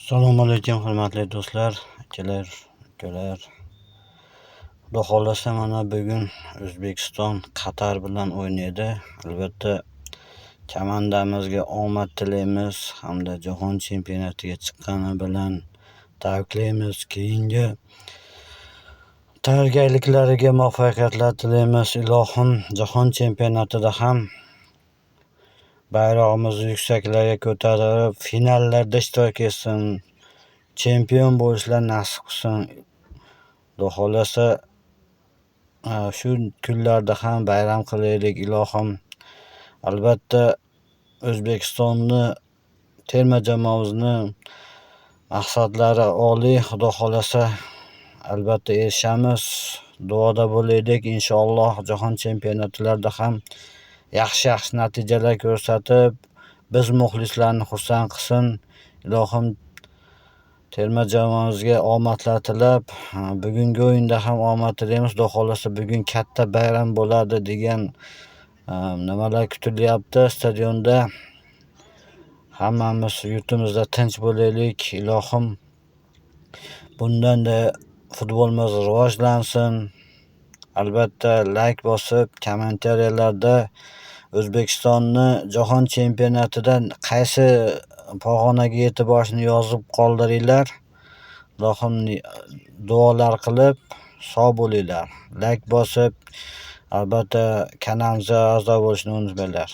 Assalomu alaykum, hurmatli do'stlar, akalar, ukalar. Xudo xohlasa, mana bugun O'zbekiston Qatar bilan o'ynaydi. Albatta, komandamizga omad tilaymiz hamda jahon chempionatiga chiqqani bilan tabriklaymiz. Keyingi tayyorgarliklariga muvaffaqiyatlar tilaymiz. Ilohim, jahon chempionatida ham bayrog'imizni yuksaklarga ko'tarib, finallarda ishtirok etsin, chempion bo'lishlar nasib qilsin. Xudo xohlasa, shu kunlarda ham bayram qilaylik, ilohim. Albatta, O'zbekistonni terma jamoamizni maqsadlari oliy, Xudo xohlasa, albatta erishamiz. Duoda bo'laylik, inshaalloh jahon chempionatlarida ham yaxshi-yaxshi natijalar ko'rsatib, biz muxlislarni xursand qilsin. Ilohim, terma jamoamizga omadlar tilab, bugungi o'yinda ham omad tilaymiz. Xudo xohlasa, bugun katta bayram bo'ladi degan nimalar kutilyapti stadionda. Hammamiz yurtimizda tinch bo'laylik, ilohim. Bundanda futbolimiz rivojlansin. Albatta, layk bosib, kommentariyalarda O'zbekistonni jahon chempionatida qaysi pog'onaga yetib borishini yozib qoldiringlar. Ilohim, duolar qilib, sog' bo'linglar. Layk bosib, albatta kanalimizga a'zo bo'lishni unutmanglar.